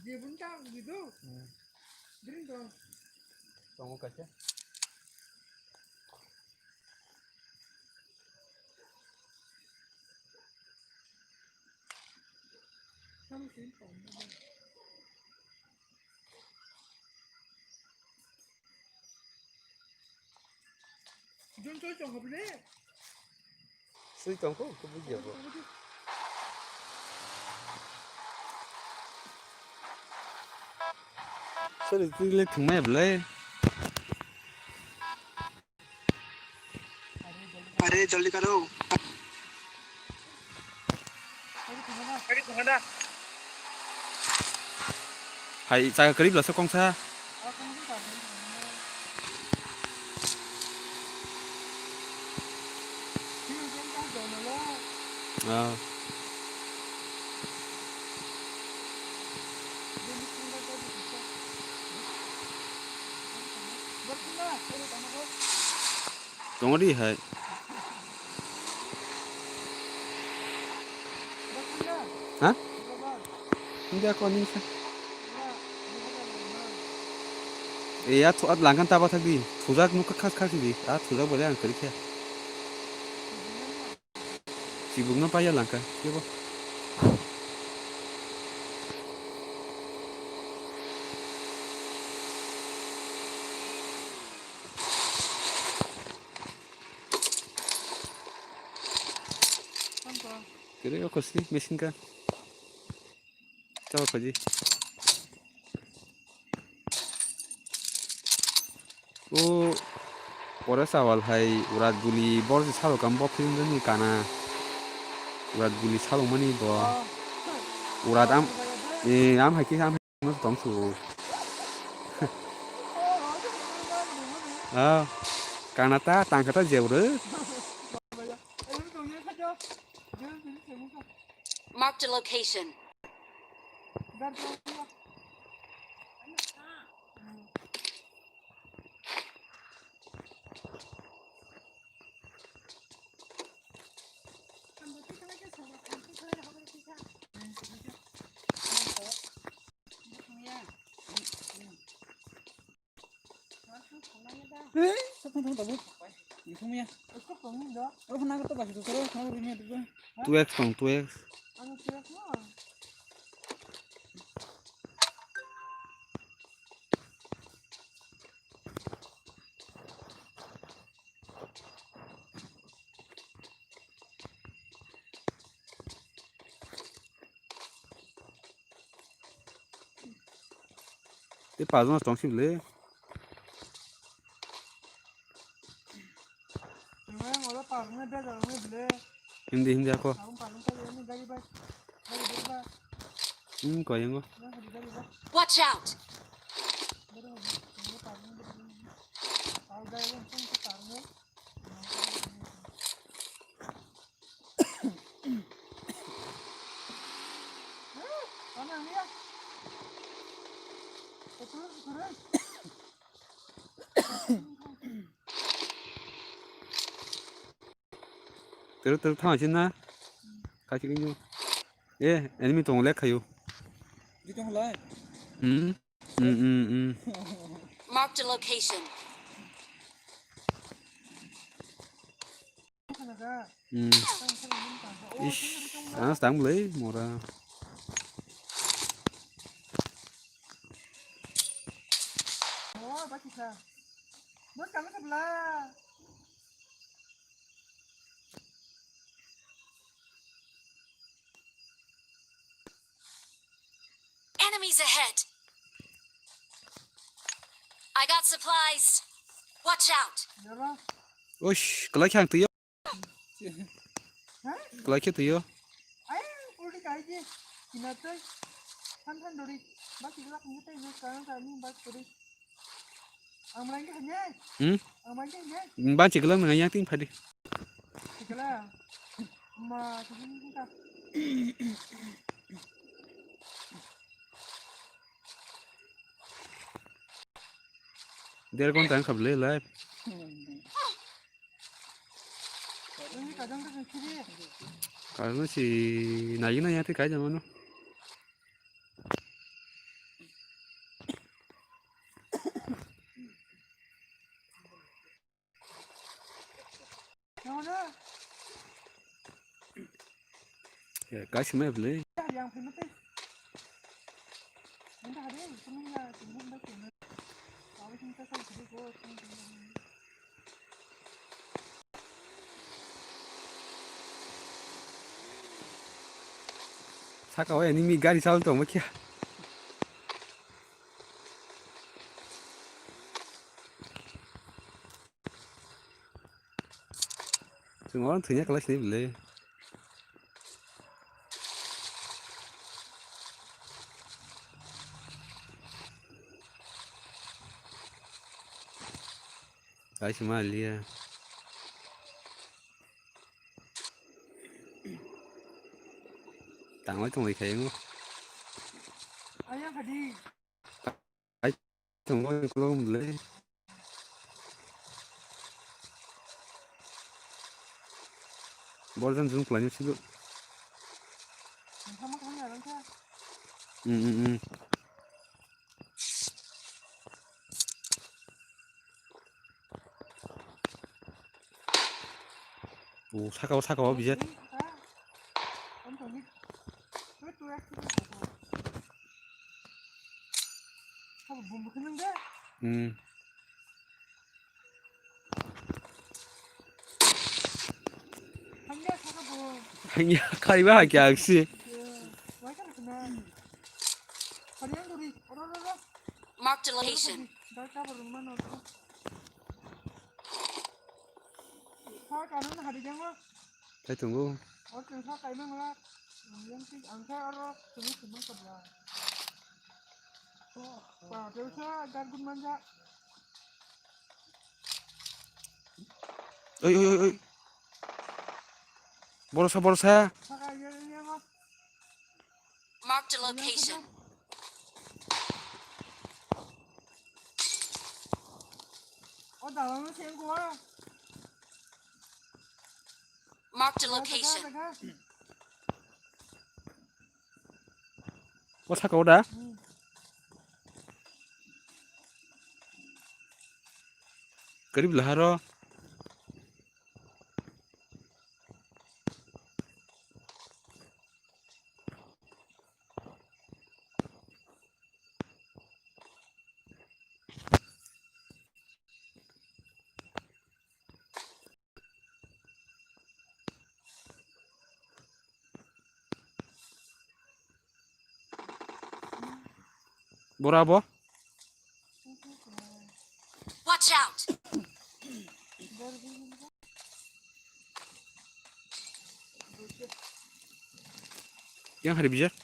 Jebun ta gitu. Green dong. Tongo kaisa. Jun choi chong hobile. Sui tong kho, kho buji ya bo. Sorry, twi le thwngmaya bwlai. Are, jaldi karo. Hai, chaka kwrwi bwlasa kongsa. Ah. Tongo di hai. Ha? Hindi ako ani sa. E, ya thu-, at langkan taba thagdi. Thujak nukha khas khas di. A thujak bole ang kari khe. Chibuk no paya langka. Kebo. Kiri o kosi machine gun. Chao khaji. O pore sawal hai urat guli bor salo kam bo film ni kana. Urat guli salo mani bo. Urat am, eh, am hai ki am hai no tong su. Ah, kana ta tang kata jebro. Marked a location. Two X tong, two X. Te pajama tong sibole. Hindi, hindi ako. Hmm, koyengo. Watch out! Tero tero thang sini na. Kasi kinyo. Eh, enemy tong lek kayo. Di tong lai. Hmm. Hmm, hmm, hmm. Marked a location. Hmm. Ish, anas tang mulai mora. Bos kami sebelah. Enemies ahead. I got supplies. Watch out. Jalo. Ush, kelai khe ang twi o. Ha? Kelai khe twi o. Ai, ulti kai je. Kina tei. Than than dori. Bak kigla kungte je, karan karan bak dori. Ang malai khe hanya. Hmm? Ang malai khe hanya. Ban chikla nang yang ting phadi. Chikla. Ma, chikla. Der gonta wngkha bwle live. Karno si nai nai ya tei kai jamano. Ya, guys, mai bwle. Saka o enemy gari chal tongma kya. Chwng oro thwina kwlai sini bwle. Kaisa ma liya. Tangwi tongwi khayo. Aya khadi. Tongo ukulok bwle. Borjan zoom khlaina sigo. Hmm, hmm, hmm. O saka o, saka o, bijat. Hmm. Hanya, kariba hai kya aksi. Marked a location. Kai tongo. Oi, oi, oi, oi. Borosa, borosa. Marked a location. Marked a location. O saka o da? Karib laharo. Bora bo? Watch out! Yang hari bijak?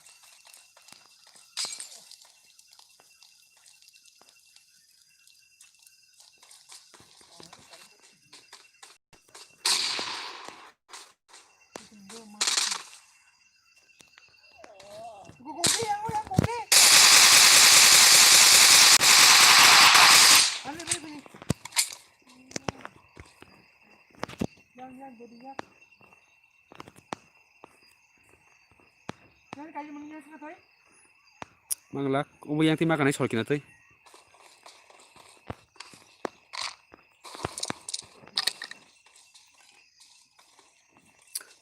Manglak, omo yang ti ma kanai sol kina tei.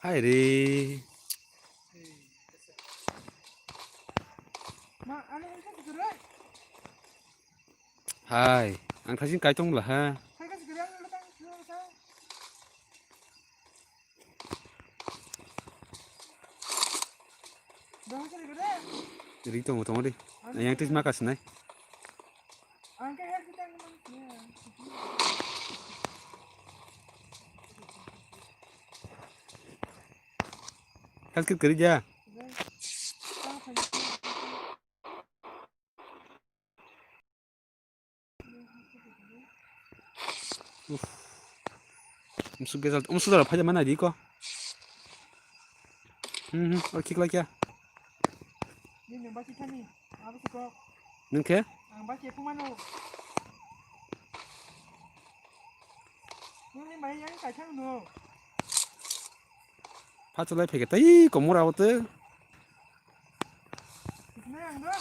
Hai re. Hai. Ang thasing kai tong bla ha. Ri tongo tongo di. Yang tis makas nai. Health kit kari ja. Umsuk gesal, umsuk dara phaja mana di ko. Hmm, hmm, o khikla kya. Nini baki thani, abo siko. Nung khe? Ang baki phumano. Nini bai yang kaithang no. Phachu lai phege tai komor abo te. Nang no.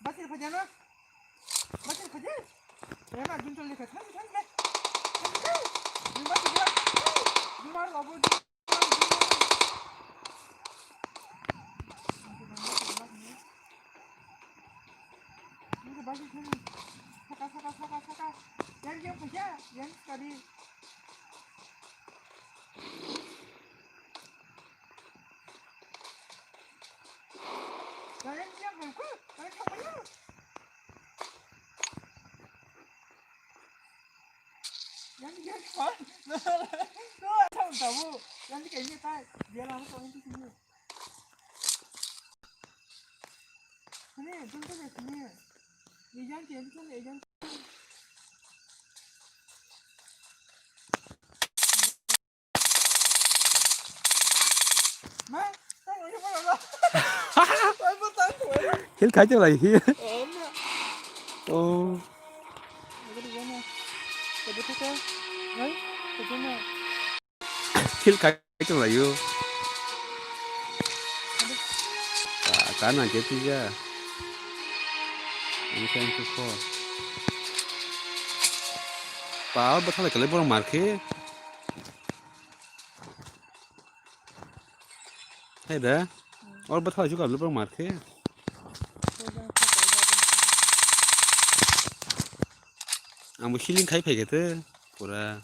Basil phaja no. Basil phaja. Ema jun chol lekha thang thang le. Thang thang. Jun basil ya. Jun mar abo. Saka, saka, saka, saka. Yan, yan, phaja. Yan, kadi. Yan, yan, yan, yan, yan, yan. Yang dia kau, no, no, tahu tahu. Yang dia kayaknya tak, dia lama kau itu sini. Sini, jom tu sini. Yang dia itu sini, yang. Khel khai te lai hi. Oh. Khel khai te lai yo. Ka na je ti ja. Ang sen tu ko. Pa ba thale kale borok mar khe. Hai da. Or ba thai chuka lubang mar khe. Ang bo healing khai phai khe te pura.